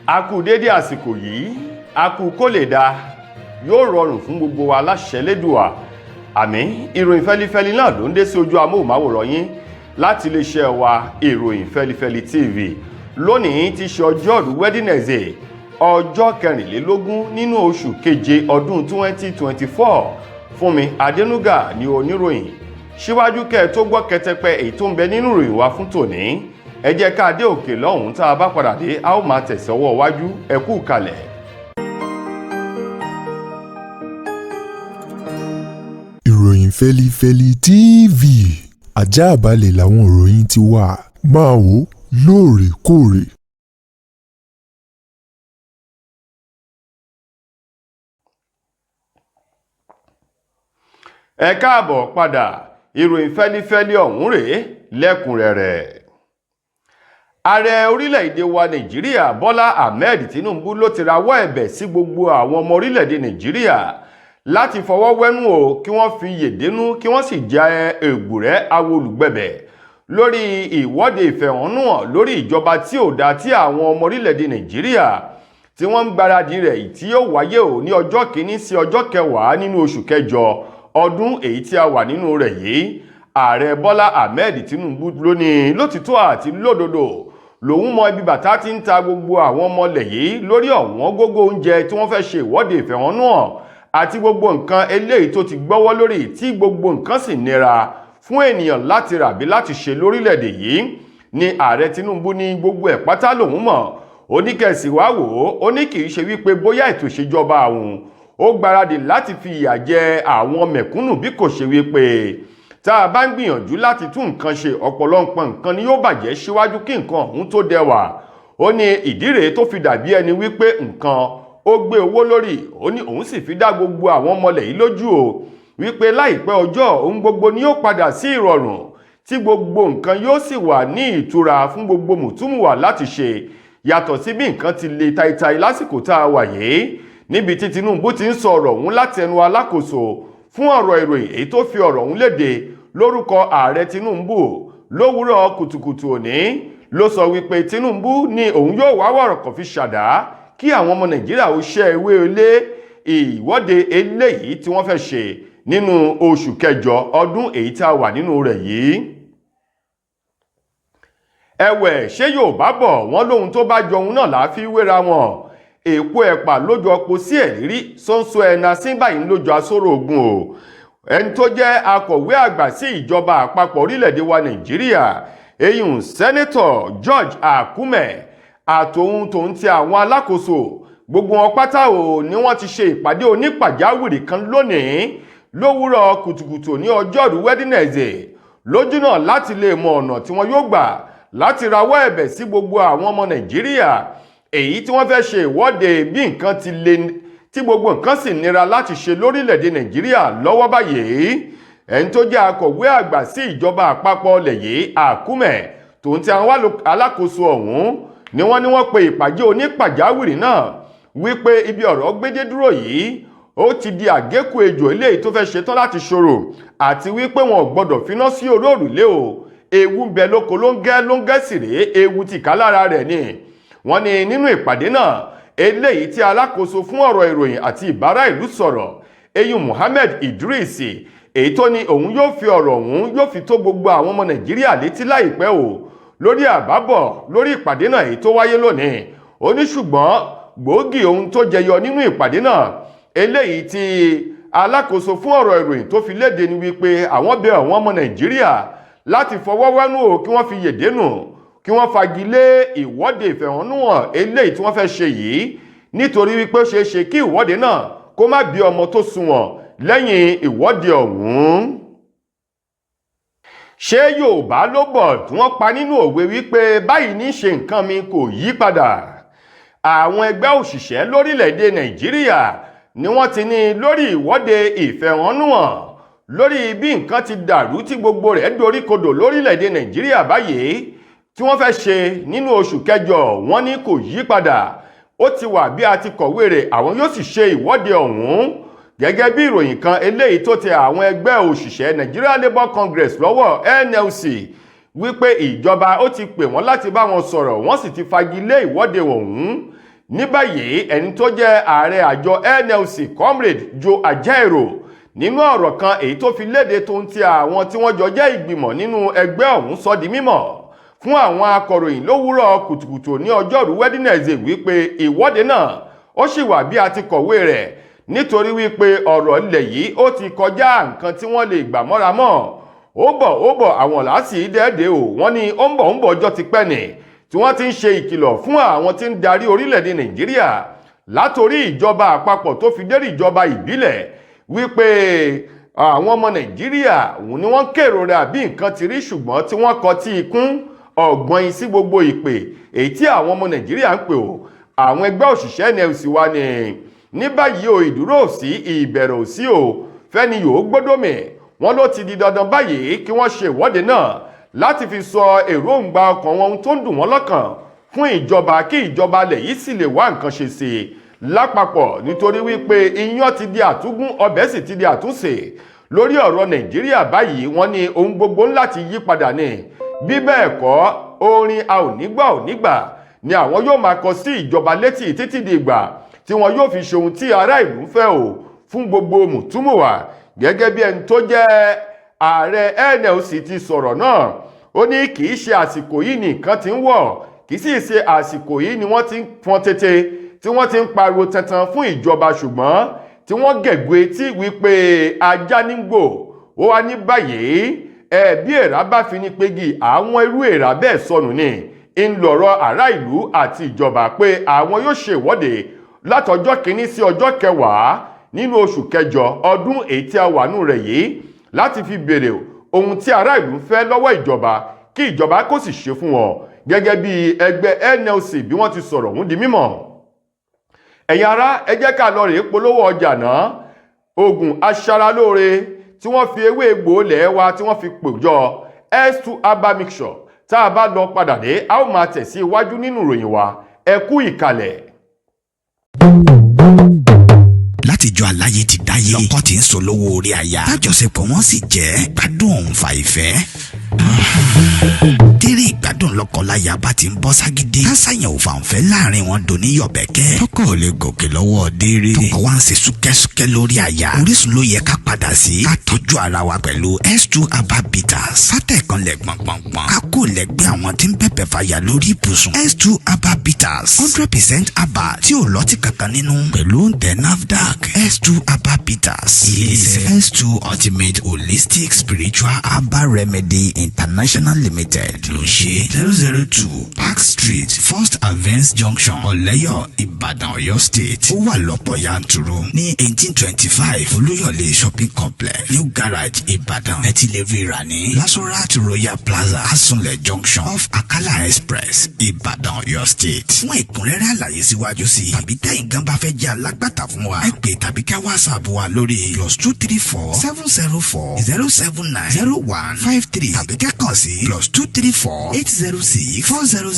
A kú dédé àsìkò yìí, a kú kó lè dáa, yóò rọrùn fún gbogbo wa láṣẹ lédùà, àmín. Ìròyìn fẹlifẹli náà ló ń dé sí ojú amóhùnmáwòrán yín láti iléeṣẹ́ wa, Ìròyìn Fẹlifẹli TV. Lónìí ti ṣe ọjọ́rú Wednesday, ọjọ́ 24 nínú oṣù keje ọdún 2024. Fúnmi Adénúgà ní oníròyìn. Síwájú kẹ́ ẹ tó gbọ́ kẹtẹpẹ èyí tó ń bẹ nínú ìròyìn wa fún tòní, ẹ jẹ́ ká dé òkè lọ́hùn-ún. Tá a bá padà dé, a ó máa tẹ̀sọ́wọ́ wájú. Ẹ kú kalẹ̀. Ìròyìn Fẹ́lifẹ́li TV, àjààbalẹ̀ làwọn ìròyìn ti wà, máa wò lóòrèkóòrè. Ẹ káàbọ̀ padà. Ìròyìn fẹ́lifẹ́li ọ̀hún rèé lẹ́kùnrẹ́rẹ́. Ààrẹ orílẹ̀-èdè wa Nàìjíríà, Bọ́lá Ahmed Tinubu, ló ti rawọ́ ẹ̀bẹ̀ sí gbogbo àwọn ọmọ orílẹ̀-èdè Nàìjíríà láti fọwọ́ wẹ́nú o, kí wọ́n fi yèdénú, kí wọ́n sì jẹ́ ègbùrẹ́ awo olùgbẹ̀bẹ̀ lórí ìwọ́de ìfẹ̀hónúhàn lórí ìjọba tí ò dáa tí àwọn ọmọ orílẹ̀-èdè Nàìjíríà tí wọ́n ń gbáradì rẹ̀, tí yóò wáyé o ní ọjọ́ 1 sí ọjọ́ 10 nínú oṣù kẹjọ ọdún èyí tí a wà nínú rẹ̀ yìí. Ààrẹ Bọ́lá Ahmed Tinubu ló ní lótìtọ́ àti lódodo lòun mọ ibi bàtà tí ń ta gbogbo àwọn ọmọ ilẹ̀ yìí lórí ọ̀wọ́n gógó oúnjẹ tí wọ́n fẹ́ ṣe ìwọ́de ìfẹ̀hónúhàn àti gbogbo nǹkan eléyìí tó ti gbọ́wọ́ lórí, tí gbogbo nǹkan sì nira fún ènìyàn láti rà bí láti ṣe lórílẹ̀‐èdè yìí. Ni ààrẹ Tinubu ní gbogbo ẹ̀ pátá lòun mọ̀. Oníkẹ̀sì wá wò ó, ó ní kì í ṣe wípé bóyá ètò ìṣèjọba àwọn ó gbáradì láti fi ìyà jẹ àwọn mẹ̀kúnnù, bí kò ṣe wípé tá a bá ń gbìyànjú láti tún nǹkan ṣe, ọ̀pọ̀lọpọ̀ nǹkan ni yóò bàjẹ́ síwájú kí nǹkan ọ̀hún tó dẹwà. Ó ní ìdí rèé tó fi dàbí ẹni wípé nǹkan ó gbé owó lórí. Ó ní òun sì fi dá gbogbo àwọn ọmọlẹ̀ yìí lójú o wípé láìpẹ́ ọjọ́, ohun gbogbo ni yóò padà sí ìrọ̀rùn, tí gbogbo nǹkan yóò sì wà ní ìtura fún gbogbo mùtúmùwà láti ṣe, yàtọ̀ sí bí nǹkan ti le taitai lásìkò tá a wà yìí. Níbi tí Tinubu ti ń sọ ọ̀rọ̀ ọ̀hún láti ẹnu alákòóso fún ọ̀rọ̀ ìròyìn, èyí tó fi ọ̀rọ̀ ọ̀hún léde lórúkọ ààrẹ Tinubu lówùúrọ̀ kùtùkùtù òní, ló sọ wípé Tinubu ní òun yóò wá wọ̀rọ̀kọ̀ fi ṣàdá kí àwọn ọmọ Nàìjíríà ó ṣẹ́ ewé ilé ìwọ́de eléyìí tí wọ́n fẹ́ ṣe nínú oṣù kẹjọ ọdún èyí tá a wà nínú rẹ̀ yìí. Ẹ̀wẹ̀, ṣé Yorùbá bọ̀ wọ́n lóhun tó bá jọ ohun náà láà fi wéra wọn. Èpo ẹ̀pà lójú ọpọ sí ẹ̀rírí sọ́nsọ ẹ̀nà sí báyìí lójú asóró ogun o. Ẹni tó jẹ́ akọ̀wé àgbà sí ìjọba àpapọ̀ orílẹ̀-èdè wa Nàìjíríà, eyín Sẹ́nẹ́tọ̀ George Akume, àtòun tòun ti àwọn alákòóso gbogbo wọn pátá o ni wọ́n ti ṣe ìpàdé onípàjáwìrì kan lónìí lówùúrọ̀ kùtùkùtù ní ọjọ́rú Wednesday, lójúnà láti lè mọ ọ̀nà tí wọ́n yóò gbà láti rawọ́ ẹ̀bẹ̀ sí gbogbo àwọn ọmọ Nàìjíríà èyí tí wọ́n fẹ́ ṣe ìwọ́de bí nǹkan ti le tí gbogbo nǹkan sì nira láti ṣe lórílẹ̀‐èdè Nàìjíríà lọ́wọ́ báyìí. Ẹni tó jẹ́ akọ̀wé àgbà sí ìjọba àpapọ̀ ilẹ̀ yìí, Akume, tòun ti àwọn alákòóso ọ̀hún ni wọ́n ní wọ́n pe ìpàdé onípàjáwìrì náà wípé ibi ọ̀rọ̀ gbédé dúró yìí, ó ti di àgékù ejò eléyìí tó fẹ́ ṣetán láti ṣòro, àti wípé wọn ò gbọ́dọ̀ finá sí orí òrùlé o. Ewu ń bẹ lóko lóńgẹ́, lóńgẹ́ sì rèé, ewu ti ká lára rẹ̀ ni. Wọ́n ní nínú ìpàdé náà eléyìí tí alákòóso fún ọ̀rọ̀ ìròyìn àti ìbára ìlú sọ̀rọ̀, eyín Muhammed Idris, èyí tó ní òun yóò fi ọ̀rọ̀ ọ̀hún yóò fi tó gbogbo àwọn ọmọ Nàìjíríà létí láìpẹ́ o lórí àbábọ̀ lórí ìpàdé náà èyí tó wáyé lónìí. Ó ní ṣùgbọ́n gbòógì ohun tó jẹyọ nínú ìpàdé náà eléyìí tí alákòóso fún ọ̀rọ̀ ìròyìn tó fi léde ni wípé àwọn bẹ̀ àwọn ọmọ Nàìjíríà láti fọwọ́ wẹ́nú o, kí wọ́n fi yèdénù, kí wọ́n fagilé ìwọ́de ìfẹ̀hónúhàn eléyìí tí wọ́n fẹ́ ṣe yìí, nítorí wípé ó ṣeé ṣe kí ìwọ́de náà kó má bí ọmọ tó sunwọ̀n lẹ́yìn ìwọ́de ọ̀hún. Ṣé Yorùbá ló bọ̀ tí wọ́n pa nínú òwe wípé báyìí ní ṣe nǹkan mi kò yí padà? Àwọn ẹgbẹ́ òṣìṣẹ́ lórílẹ̀‐èdè Nàìjíríà ni wọ́n ti ní lórí ìwọ́de ìfẹ̀hónúhàn lórí bí nǹkan ti dàrú tí gbogbo rẹ̀ doríkodò lórílẹ̀‐èdè Nàìjíríà báyìí tí wọ́n fẹ́ ṣe nínú oṣù kẹjọ, wọ́n ní kò yí padà, ó ti wà bí a ti kọ̀wé rẹ̀, àwọn yóò sì ṣe ìwọ́de ọ̀hún. Gẹ́gẹ́ bí ìròyìn kan eléyìí tó tẹ àwọn ẹgbẹ́ òṣìṣẹ́ Nigeria Labour Congress lọ́wọ́, NLC, wípé ìjọba ó ti pè wọ́n láti bá wọn sọ̀rọ̀, wọ́n sì ti fagilé ìwọ́de ọ̀hún. Ní báyìí, ẹni tó jẹ́ ààrẹ àjọ NLC, Comrade Joe Ajaero, nínú ọ̀rọ̀ kan èyí tó fi léde tó ń ti àwọn tí wọ́n jọ jẹ́ ìgbìmọ̀ nínú ẹgbẹ́ ọ̀hún, sọ di mímọ̀ fún àwọn akọ̀ròyìn lówùúrọ̀ kùtùkùtù ní ọjọ́rú Wednesday wípé ìwọ́de náà ó sì wà bí a ti kọ̀wé rẹ̀, nítorí wípé ọ̀rọ̀ ilẹ̀ yìí ó ti kọjá nǹkan tí wọ́n lè gbà mọ́ra mọ́. Ó bọ̀, ó bọ̀, àwọn làásì dẹ́ẹ̀dẹ́ o. Wọ́n ní ó ń bọ̀, ń bọ̀. Ọjọ́ ti pẹ́ nì tí wọ́n ti ń ṣe ìkìlọ̀ fún àwọn tí ń darí orílẹ̀-èdè Nàìjíríà, látòrí ìjọba àpapọ̀ tó fi dérí ìjọba ìbílẹ̀, wípé àwọn ọmọ Nàìjíríà òun ni wọ́n kérora bí nǹkan ti rí, ṣùgbọ́n tí wọ́n kọ tí ikún ọ̀gbọ́n sí gbogbo ìpè èyí tí àwọn ọmọ Nàìjíríà ń pè ó. Àwọn ẹgbẹ́ òṣìṣẹ́ NLC wa ní ní báyìí o, ìdúró ò sí, ìbẹ̀rẹ̀ ò sí o, fẹ́ni yòó gbódòmì. Wọ́n ló ti di dandan báyìí kí wọ́n ṣe ìwọ́de náà láti fi sọ èròǹgbà ọkàn wọn, ohun tó ń dùn wọ́n lọ́kàn fún ìjọba, kí ìjọba alẹ̀ yìí sì lè wá nǹkan ṣe sí i lápapọ̀, nítorí wípé iyán ti di àtúgún, ọbẹ̀ sì ti di àtúnṣe lórí ọ̀rọ̀ Nàìjíríà báyìí. Wọ́n ní ohun gbogbo ńlá ti yí padà ní bí bẹ́ẹ̀ kọ́, orin a ò nígbà ò nígbà ni àwọn yóò máa kọ sí ìjọba létí títí di ìgbà tí wọn yóò fi ṣe ohun tí ará ìlú ń fẹ́ o fún gbogbo mùtúmùwà. Gẹ́gẹ́ bí ẹni tó jẹ́ ààrẹ NLC ti sọ̀rọ̀ náà, ó ní kì í ṣe àsìkò yìí ni nǹkan ti ń wọ̀, kì í sì ṣe àsìkò yìí ni wọ́n ti ń fọn tètè, tí wọ́n ti ń pariwo tantan fún ìjọba, ṣùgbọ́n tí wọ́n gẹ̀gbẹ́ etí wípé ajá nígbò. Ó wá ní báyìí ẹ, bí èèrà bá fi ní pegi, àwọn irú èèrà bẹ́ẹ̀ sọnù ni ń lọ̀rọ̀ ará ìlú àti ìjọba, pé àwọn yóò ṣe ìwọ́de látọjọ́ 1 sí ọjọ́ 10 nínú oṣù kẹjọ ọdún èyí tí a wà nù rẹ̀ yìí, láti fi béèrè ohun tí ará ìlú ń fẹ́ lọ́wọ́ ìjọba, kí ìjọba kó sì ṣe fún wọn, gẹ́gẹ́ bí ẹgbẹ́ NLC bí wọ́n ti sọ̀rọ̀ ọ̀hún di mímọ̀. Ẹ̀yin ará, ẹ jẹ́ ká lọ rèé polówó ọjà náà. Oògùn aṣaralóore tí wọ́n fi ewé egbò lẹ̀ wa tí wọ́n fi pòjọ, S2 herbal mixture. Tá a bá lọ padà dé, a ó máa tẹ̀ sí iwájú nínú ìròyìn wa. Ẹ kú ìkàlẹ̀. Látijọ́ aláyé ti dáyé, lọ́kọ tí ń sọ lówó orí aya, tájọṣepọ̀ wọn sì jẹ́ gbádùn òun fa ìfẹ́ tẹ́rẹ̀. Ìgbádùn lọ́kọláya bá ti ń bọ́ ságídí, kásáyàn ò fàǹfẹ́ láàrin wọn dòní yọ̀bẹ̀kẹ́. Tọkọ ò lè gòkè lọ́wọ́ déré, tọkọ wa ń ṣe súkẹ́súkẹ́ lórí àyà. Orísun ló yẹ ká padà sí, ká tọ́jú ara wa pẹ̀lú S2 Herbal Bitters. Fátẹ̀kanlẹ̀ gbọ̀ngbọ̀ngbọ̀n, ká kó lẹ́gbẹ́ àwọn tí ń bẹ̀bẹ̀ fàyà lórí ibùsùn. S2 Herbal Bitters, 100% herbal tí ò lọ́tí kankan nínú, pẹ̀lú òǹtẹ̀ NAFDAC. S2 Herbal Bitters, ilé-iṣẹ́ S2 Ultimate Holistic Spiritual Herbal Remedy International Limited ló ń ṣe. 002 Park Street, First Avance Junction, Ọ̀lẹ́yọ̀, Ìbàdàn, Ọ̀yọ́ State. Ó wà lọ́pọ̀ yanturu ní 1825 Olúyọ̀lé Shopping Complex, New Garage, Ìbàdàn. Ẹ ti lè rí rà ní Lasorat Royal Plaza, Asunlẹ̀ Junction, off Akala Express, Ìbàdàn, Ọ̀yọ́ State. Fún ẹ̀kúnrẹ́rẹ́ àlàyé síwájú sí i tàbí tẹ́yin gan bá fẹ́ jẹ́ alágbàtà fún wa, ẹ pè tàbí ká WhatsApp wa lórí +234 704 079 0153, tàbí ká kàn sí +234 806 400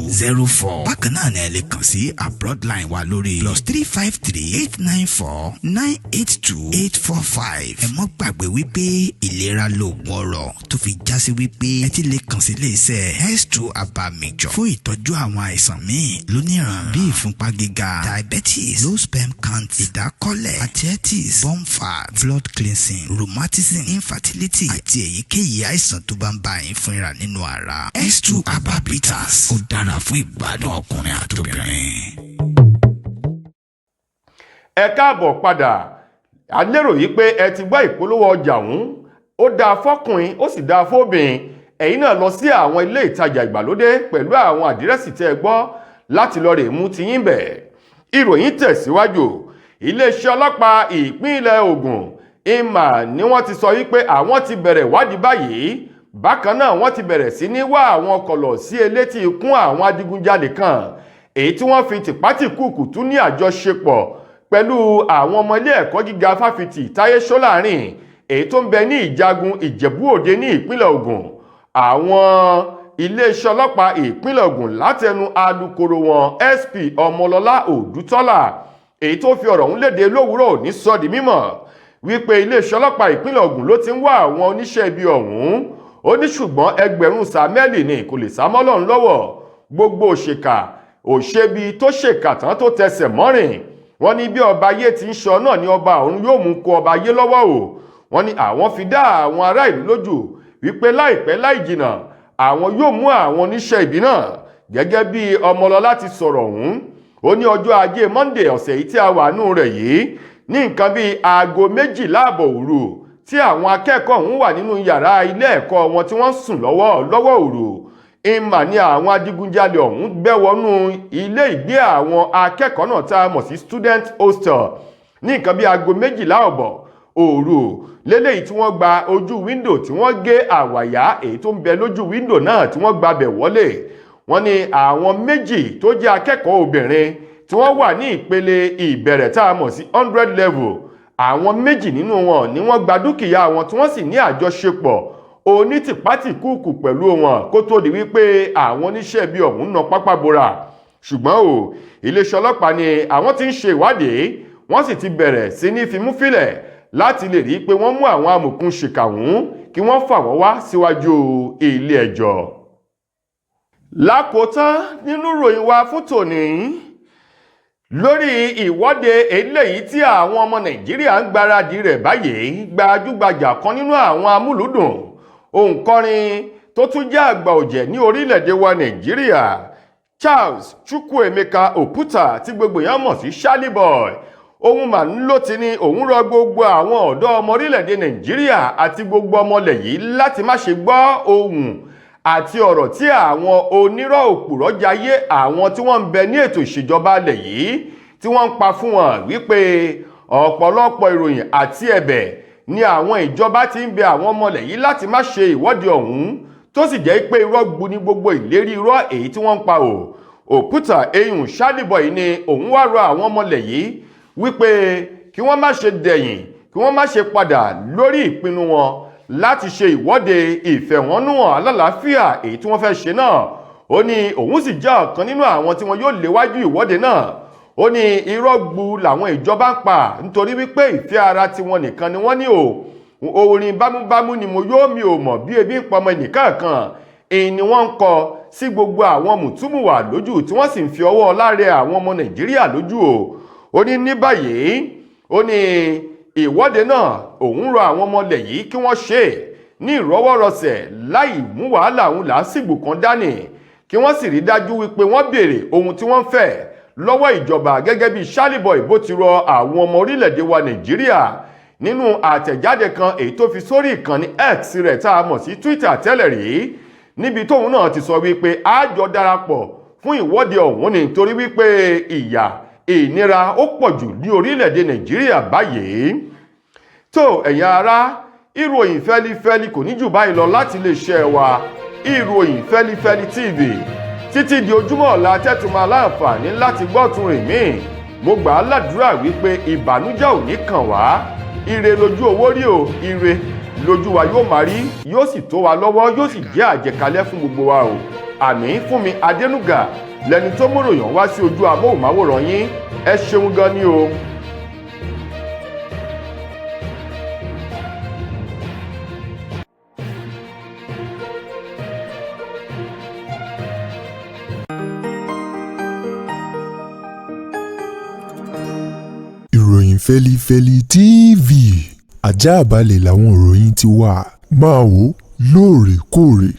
0204. Bákan náà ni ẹ lè kàn sí abroad line wa lórí +353 894 982 845. Ẹ mọ́ gbàgbé wípé ìlera lóògùn ọrọ̀, tó fi já sí wípé ẹ ti lè kàn sí iléeṣẹ́ S2 Herbal Mixture fún ìtọ́jú àwọn àìsàn míì lóníranran bíi ìfúnpá gíga, diabetes, low sperm count, ìdákọ́lẹ̀, arthritis, bone fat, blood cleansing, rheumatism, infertility àti èyíkéyìí àìsàn tó bá ń bá yín fínra nínú ara. S2 Herbal Bitters, ó dára fún ìgbádùn ọkùnrin àtobìnrin. Ẹ káàbọ̀ padà. A lérò yìí pé ẹ ti gbọ́ ìpolówó ọjà ọ̀hún. Ó dáa fọ́kùnrin, ó sì dáa fóbìnrin. Ẹ̀yin náà lọ sí àwọn ilé ìtajà ìgbàlódé pẹ̀lú àwọn àdírẹ́sì tẹ́ ẹ gbọ́ láti lọ rè mú tiyín bẹ̀. Ìròyìn tẹ̀síwájú. Iléeṣẹ́ ọlọ́pàá ìpínlẹ̀ Ògùn ìmà ni wọ́n ti sọ wípé àwọn ti bẹ̀rẹ̀ ìwádìí báyìí. Bákan náà, wọ́n ti bẹ̀rẹ̀ sí ní wá àwọn kọ̀lọ̀ sí elétí ikún àwọn adigunjalè kan èyí tí wọ́n fi tìpátìkúùkù tún ní àjọṣepọ̀ pẹ̀lú àwọn ọmọ ilé ẹ̀kọ́ gíga fáfitì Táyé Ṣọ́láàrin èyí tó ń bẹ ní Ìjagun, Ìjẹ̀bú Òde ní ìpínlẹ̀ Ògùn. Àwọn iléeṣẹ́ ọlọ́pàá ìpínlẹ̀ Ògùn, látẹnu alukoro wọn, SP Ọmọlọ́lá Òdútọ́lá, èyí tó fi ọ̀rọ̀ ọ̀hún léde lówùúrọ̀ òní, sọ di mímọ̀ wípé iléeṣẹ́ ọlọ́pàá ìpínlẹ̀ Ògùn ló ti ń wá àwọn oníṣẹ́ ibi ọ̀hún. Ó ní ṣùgbọ́n ẹgbẹ̀rún sàmẹ́lì ni kò lè sá mọ́ Ọlọ́run lọ́wọ́. Gbogbo òṣèkà Òṣèbí tó ṣèkà tán tó tẹsẹ̀ mọ́rìn. Wọ́n ní bí ọba ayé ti ń sọ náà ni ọba ọ̀run yóò mú kó ọba ayé lọ́wọ́ o. Wọ́n ní àwọn fi dá àwọn ará ìlú lójú wípé láìpẹ́ láì jìnà, àwọn yóò mú àwọn oníṣẹ́ ibi náà. Gẹ́gẹ́ bí Ọmọlọ́lá ti sọ̀rọ̀ ọ̀hún, ó ní ọjọ́ Ajé Monday ọ̀sẹ̀ yìí tí a wà nù rẹ̀ yìí, ní nǹkan bíi aago 12:30 òru, tí àwọn akẹ́kọ̀ọ́ ọ̀hún wà nínú yàrá ilé ẹ̀kọ́ wọn tí wọ́n sùn lọ́wọ́ lọ́wọ́ òru, ìmà ní àwọn adigunjalè ọ̀hún gbẹ́ wọnú ilé ìgbé àwọn akẹ́kọ̀ọ́ náà tá a mọ̀ sí student hostel ní nǹkan bíi aago 12:30 òru lélẹ́yìí, tí wọ́n gba ojú window, tí wọ́n gé àwàyá èyí tó ń bẹ lójú window náà, tí wọ́n gbabẹ̀ wọlé. Wọ́n ní àwọn méjì tó jẹ́ akẹ́kọ̀ọ́ obìnrin tí wọ́n wà ní ìpele ìbẹ̀rẹ̀ tá a mọ̀ sí 100 level, àwọn méjì nínú wọn ni wọ́n gba dúkìá wọn, tí wọ́n sì ní àjọṣepọ̀ onítìpátìkúùkù pẹ̀lú wọn, kó tó di wípé àwọn oníṣẹ́ ibi ọ̀hún na pápá bora. Ṣùgbọ́n o, iléeṣẹ́ ọlọ́pàá ni àwọn tí ń ṣe ìwádìí, wọ́n sì ti bẹ̀rẹ̀ sí ní fimúfilẹ̀ láti lè rí i pé wọ́n mú àwọn amòkùnṣìkà ọ̀hún, kí wọ́n fà wọ́n wá síwájú ilé ẹjọ́. Lákòótán nínú ìròyìn wa fún tòní, lórí ìwọ́de eléyìí tí àwọn ọmọ Nàìjíríà ń gbáradì rẹ̀ báyìí, gbajúgbajà kan nínú àwọn amúlùúdùn, òǹkọrin tó tún jẹ́ àgbà ọ̀jẹ̀ ní orílẹ̀-èdè wa Nàìjíríà, Charles Chukwuemeka Oputa, tí gbogbo èèyàn mọ̀ sí Charlie Boy, òun mà ń ló ti ní òun rọ gbogbo àwọn ọ̀dọ́ ọmọ orílẹ̀-èdè Nàìjíríà àti gbogbo ọmọlẹ̀ yìí láti má ṣe gbọ́ ohùn àti ọ̀rọ̀ tí àwọn onírọ̀ òpùrọ̀ jayé, àwọn tí wọ́n ń bẹ ní ètò ìṣèjọba alẹ̀ yìí, tí wọ́n ń pa fún wọn, wípé ọ̀pọ̀lọpọ̀ ìròyìn àti ẹ̀bẹ̀ ni àwọn ìjọba ti ń bẹ àwọn ọmọlẹ̀ yìí láti má ṣe ìwọ́de ọ̀hún, tó sì jẹ́ pé irọ́ gbu ní gbogbo ìlérí irọ́ èyí tí wọ́n ń pa o. Oputa eyín Charlie Boy ni òun wá rọ àwọn ọmọlẹ̀ yìí wípé kí wọ́n má ṣe dẹ̀yìn, kí wọ́n má ṣe padà lórí ìpinnu wọn láti ṣe ìwọ́de ìfẹ̀hónúhàn alálàáfíà èyí tí wọ́n fẹ́ ṣe náà. Ó ní òun sì jẹ́ ọ̀kan nínú àwọn tí wọ́n yóò léwájú ìwọ́de náà. Ó ní irọ́ gbu làwọn ìjọba ń pa, nítorí wípé ìfẹ́ ara tiwọn nìkan ni wọ́n ní o. Orin "bámúbámú ni mo yóò, mi ò mọ̀ bí ebi ń pọmọ ẹnìkankan" èyí ni wọ́n ń kọ sí gbogbo àwọn mùtúmùwà lójú, tí wọ́n sì ń fi ọwọ́ láre àwọn ọmọ Nàìjíríà lójú o. Ó ní ní báyìí, ó ní ìwọ́de náà, òun rọ àwọn ọmọ ilẹ̀ yìí kí wọ́n ṣe ní ìrọwọ́rọsẹ̀, láì mú wàhálà òun làásìgbò kan dání, kí wọ́n sì rí dájú wípé wọ́n béèrè ohun tí wọ́n fẹ́ lọ́wọ́ ìjọba, gẹ́gẹ́ bí Charlie Boy bó ti rọ àwọn ọmọ orílẹ̀-èdè wa Nàìjíríà nínú àtẹ̀jáde kan èyí tó fi sórí ìkànnì X rẹ̀ tá a mọ̀ sí Twitter tẹ́lẹ̀ rí, níbi tóun náà ti sọ wípé àjọ darapọ̀ fún ìwọ́de ọ̀hún ni, torí wípé ìyà ìnira ó pọ̀ jù ní orílẹ̀-èdè Nàìjíríà báyìí. Tó, ẹ̀yin ará, ìròyìn fẹ́lifẹ́li kò ní jù báyìí lọ láti iléeṣẹ́ wa, Ìròyìn Fẹ́lifẹ́li TV. Títí di ojúmọ́ ọ̀la tẹ́tùmọ̀ aláǹfààní láti gbọ́ tún rìn míì, mo gbà á ládùúrà wípé ìbànújẹ́ ò ní kàn wá. Ire lójú owó rí o, ire lójú wa yóò máa rí, yóò sì tó wa lọ́wọ́, yóò sì jẹ́ àjẹkálẹ̀ fún gbogbo wa o. Àmì fún mi Adénúgà lẹni tó múròyìn wá sí ojú amóhùnmáwòrán yín. Ẹ ṣeun gan ni o. Ìròyìn Fẹ́lifẹ́li TV, ajáàbalẹ̀ làwọn ìròyìn ti wà. Máa wò lóòrèkóòrè.